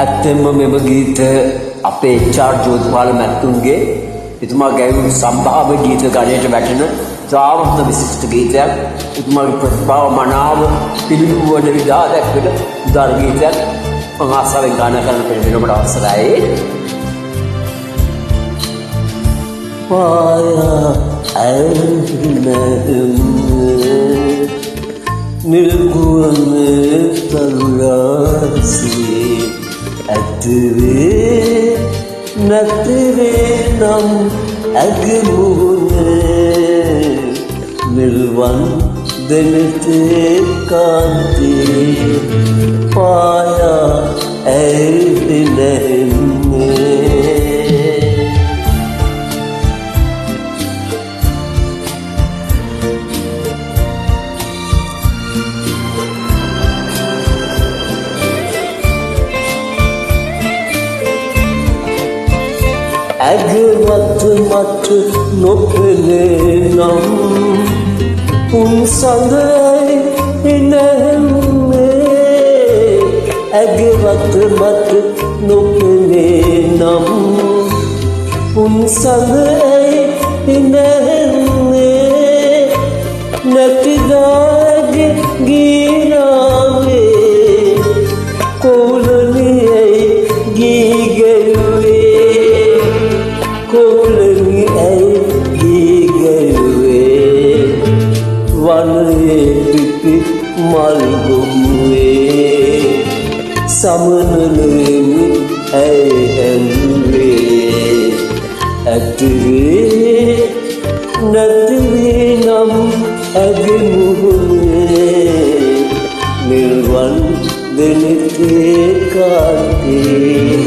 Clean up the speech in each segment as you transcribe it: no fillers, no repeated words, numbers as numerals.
ඇත්තෙන්ම මෙම ගීත අපේ එච්.ආර්. ජෝතිපාල මැතිතුන්ගේ එතුමා ගැයූ සම්භාව්‍ය ගීත ගණයට වැටෙන ඉතාමත්ම විශිෂ්ට ගීතයක්. එතුමාගේ ප්‍රතිභාව මනාව පිළිබිඹු වන විදහා දැක්වෙන උදාර ගීතයක්. මම ආසාවෙන් ගායනා කරන්න පෙළඹෙන ඔබට අවසරයි. පායා ඇල්නැහෙන්නේ නිල්ගුවනේ තරුරාසේ ඇතිවේ නැතිවේ නම් ඇග මුහුණේ නිල්වන් දෙනතේ කාන්තේ පායා ඇල්නැහෙන්නේ. ඇගවත් මට නොපෙනේ නම් උන් සඳයි නැන්නේ. ඇගවත් මට නොපෙනේ නම් උන් සඳයි නැන්නේ. නැතිදාගේ ගීරාවේ කෝලනියයි ගී ගැයුවේ, කෝලනි ඇයි ගී ගැයුවේ, වනයේ පිපි මල් ගොමුවේ සමනලෙමි ඇයි ඇඳුවේ. ඇතිවේ නැතිවේ නම් ඇගේ මුහුණේ නිල්වන් දෙනිතේ කාන්තේ.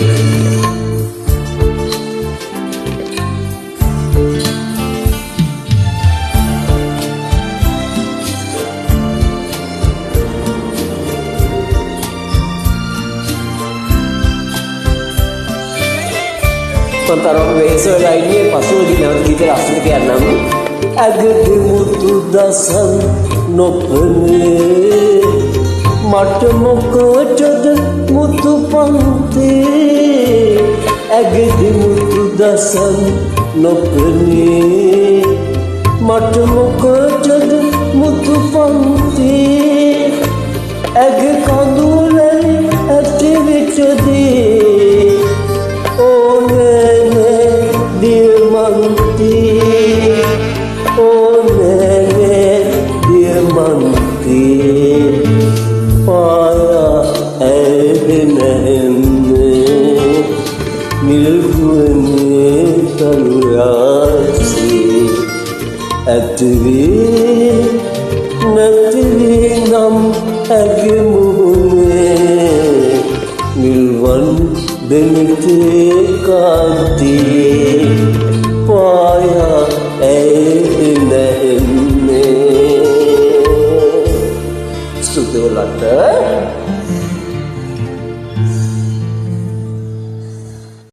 මං තරම් වෙහෙස වෙලා ඉන්නේ පසුවදී නැවත ගීත ලස්සන කියන්නම්. ඇගද මුතු දසන් නොපනේ මට මොකටද මුතු පන්ති? ඇගද මුතු දසන් නොපනේ මට මොකටද මුතු පන්ති? ඇග කඳුලයි ඇති විටදී ඕනේ නෑ දියමන්ති, ඕනේ නෑ දියමන්ති. පායා ඇහෙනෙන්නේ නිල්ගුවනේ තරුරාසේ ඇතිවේ නැතිවේ නම් ඇගේ මුහුණේ නිල්වන් දෙනිතේ කාන්තියේ පායා ඇහෙනෙන්නේ. ස්තුතියි ඔයාලට.